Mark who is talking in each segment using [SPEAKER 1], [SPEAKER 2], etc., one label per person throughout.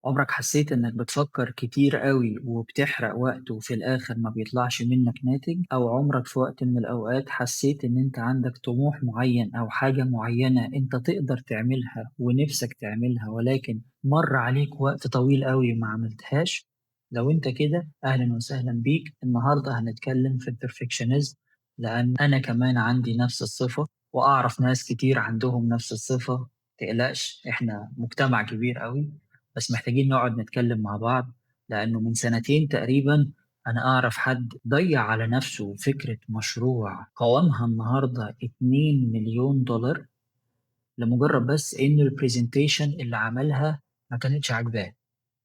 [SPEAKER 1] عمرك حسيت إنك بتفكر كتير أوي وبتحرق وقت وفي الآخر ما بيطلعش منك ناتج؟ أو عمرك في وقت من الأوقات حسيت إن أنت عندك طموح معين أو حاجة معينة أنت تقدر تعملها ونفسك تعملها ولكن مر عليك وقت طويل أوي وما عملتهاش؟ لو أنت كده أهلًا وسهلًا بيك، النهارده هنتكلم في الperfectionism لأن أنا كمان عندي نفس الصفة وأعرف ناس كتير عندهم نفس الصفة، ما تقلقش إحنا مجتمع كبير أوي. بس محتاجين نقعد نتكلم مع بعض لأنه من سنتين تقريبا أنا أعرف حد ضيع على نفسه فكرة مشروع قوامها النهاردة 2 مليون دولار لمجرد بس إنه ال presentation اللي عملها ما كانتش عاجباه،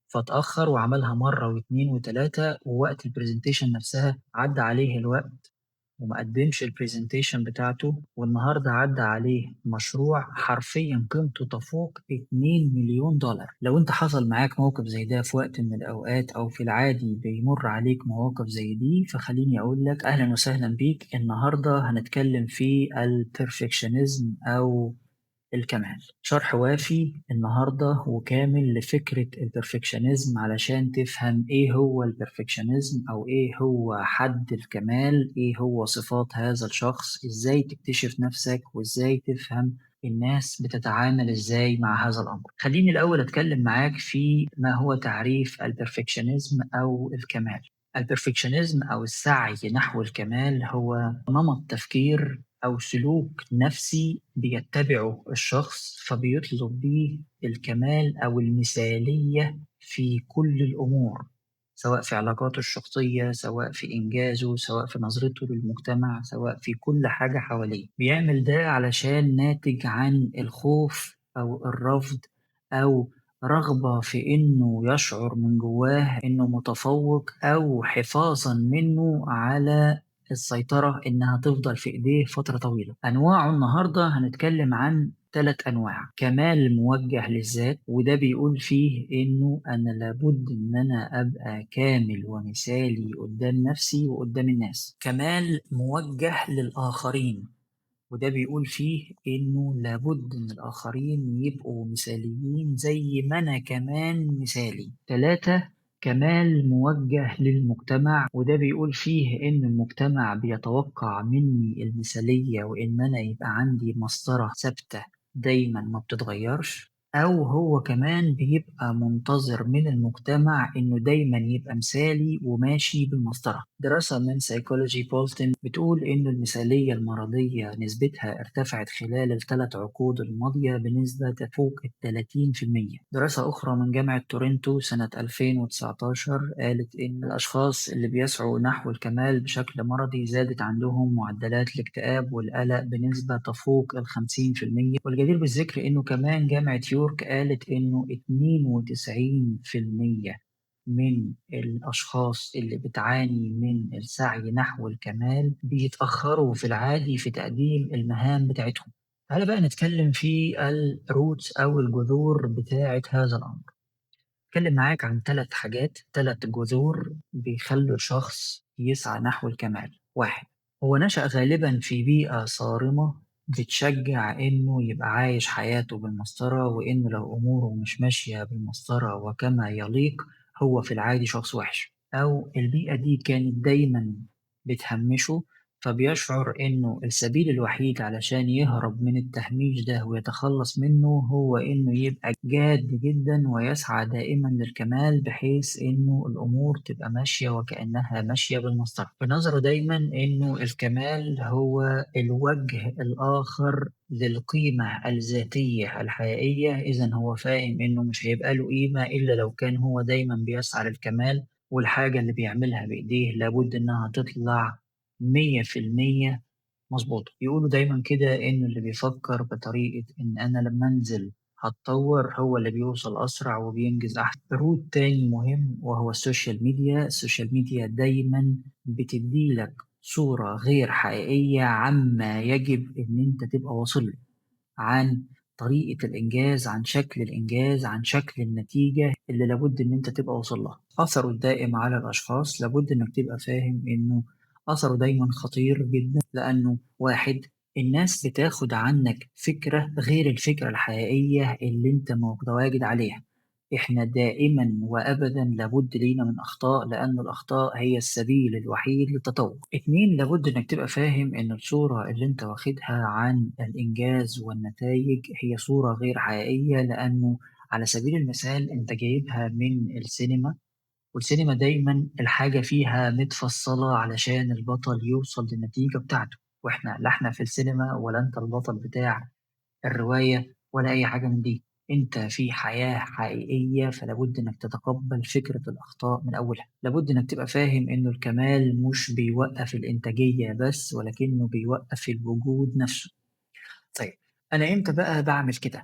[SPEAKER 1] فاتأخر وعملها مرة واتنين وتلاتة، ووقت ال presentation نفسها عدى عليه الوقت وما قدمش ال presentation بتاعته، والنهارده عدى عليه مشروع حرفيا قيمته تفوق 2 مليون دولار. لو انت حصل معاك موقف زي ده في وقت من الاوقات او في العادي بيمر عليك مواقف زي دي، فخليني اقول لك اهلا وسهلا بيك. النهارده هنتكلم في ال perfectionism او الكمال. شرح وافي النهاردة وكامل لفكرة ال perfectionism علشان تفهم ايه هو ال perfectionism او ايه هو حد الكمال، ايه هو صفات هذا الشخص، ازاي تكتشف نفسك وازاي تفهم الناس بتتعامل ازاي مع هذا الامر. خليني الاول اتكلم معاك في ما هو تعريف ال perfectionism او الكمال. ال perfectionism او السعي نحو الكمال هو نمط تفكير أو سلوك نفسي بيتبعه الشخص، فبيطلب بيه الكمال أو المثالية في كل الأمور، سواء في علاقاته الشخصية، سواء في إنجازه، سواء في نظرته للمجتمع، سواء في كل حاجة حواليه. بيعمل ده علشان ناتج عن الخوف أو الرفض أو رغبة في إنه يشعر من جواه إنه متفوق، أو حفاظًا منه على السيطرة إنها تفضل في إيديه فترة طويلة. أنواعه النهاردة هنتكلم عن 3 أنواع. كمال موجه للذات، وده بيقول فيه إنه أنا لابد إن أنا أبقى كامل ومثالي قدام نفسي وقدام الناس. كمال موجه للآخرين، وده بيقول فيه إنه لابد إن الآخرين يبقوا مثاليين زي ما أنا كمان مثالي. 3 كمال موجه للمجتمع، وده بيقول فيه إن المجتمع بيتوقع مني المثالية وإن أنا يبقى عندي مسطرة ثابتة دايما ما بتتغيرش، أو هو كمان بيبقى منتظر من المجتمع إنه دايما يبقى مثالي وماشي بالمسطرة. دراسة من Psychology Bulletin بتقول إن المثالية المرضية نسبتها ارتفعت خلال الثلاث عقود الماضية بنسبة تفوق التلاتين في المية. دراسة أخرى من جامعة تورنتو سنة 2019 قالت إن الأشخاص اللي بيسعوا نحو الكمال بشكل مرضي زادت عندهم معدلات الاكتئاب والقلق بنسبة تفوق الخمسين في المية. والجدير بالذكر إنه كمان جامعة يورك قالت إنه اتنين وتسعين في المية من الأشخاص اللي بتعاني من السعي نحو الكمال بيتأخروا في العادي في تقديم المهام بتاعتهم. تعالى بقى نتكلم في الروتس أو الجذور بتاعة هذا الأمر. أتكلم معاك عن 3 حاجات، 3 جذور بيخلوا الشخص يسعى نحو الكمال. 1، هو نشأ غالبا في بيئة صارمة بتشجع إنه يبقى عايش حياته بالمسطرة، وإنه لو أموره مش ماشية بالمسطرة وكما يليق هو في العادي شخص وحش، أو البيئة دي كانت دايما بتهمشه، فبيشعر إنه السبيل الوحيد علشان يهرب من التهميش ده ويتخلص منه هو إنه يبقى جاد جدا ويسعى دائما للكمال، بحيث إنه الأمور تبقى ماشية وكأنها ماشية بالمسطرة. بنظره دايما إنه الكمال هو الوجه الآخر للقيمة الذاتية الحقيقية، إذن هو فاهم إنه مش هيبقى له قيمة إلا لو كان هو دايما بيسعى للكمال، والحاجة اللي بيعملها بإيديه لابد إنها تطلع مية في المية مظبوطة. يقولوا دايما كده إن اللي بيفكر بطريقة إن أنا لما أنزل هتطور هو اللي بيوصل أسرع وبينجز أحسن. root تاني مهم وهو السوشيال ميديا. السوشيال ميديا دايما بتديلك صورة غير حقيقية عما يجب إن أنت تبقى واصل له، عن طريقة الإنجاز، عن شكل الإنجاز، عن شكل النتيجة اللي لابد إن أنت تبقى واصل لها. أثره الدائم على الأشخاص لابد إنك تبقى فاهم إنه أثره دايما خطير جدا، لأنه 1 الناس بتاخد عنك فكرة غير الفكرة الحقيقية اللي أنت متواجد عليها. إحنا دائمًا وأبدًا لابد لينا من أخطاء، لأن الأخطاء هي السبيل الوحيد للتطور. 2 لابد إنك تبقى فاهم إن الصورة اللي أنت واخدها عن الإنجاز والنتايج هي صورة غير حقيقية، لأنه على سبيل المثال أنت جايبها من السينما، والسينما دايمًا الحاجة فيها متفصّلة علشان البطل يوصل للنتيجة بتاعته، وإحنا لا إحنا في السينما ولا أنت البطل بتاع الرواية ولا أي حاجة من دي، أنت في حياة حقيقية فلا بد إنك تتقبّل فكرة الأخطاء من أولها، لابد إنك تبقى فاهم إنه الكمال مش بيوقّف الإنتاجية بس ولكنه بيوقّف الوجود نفسه. طيب أنا إمتى بقى باعمل كده؟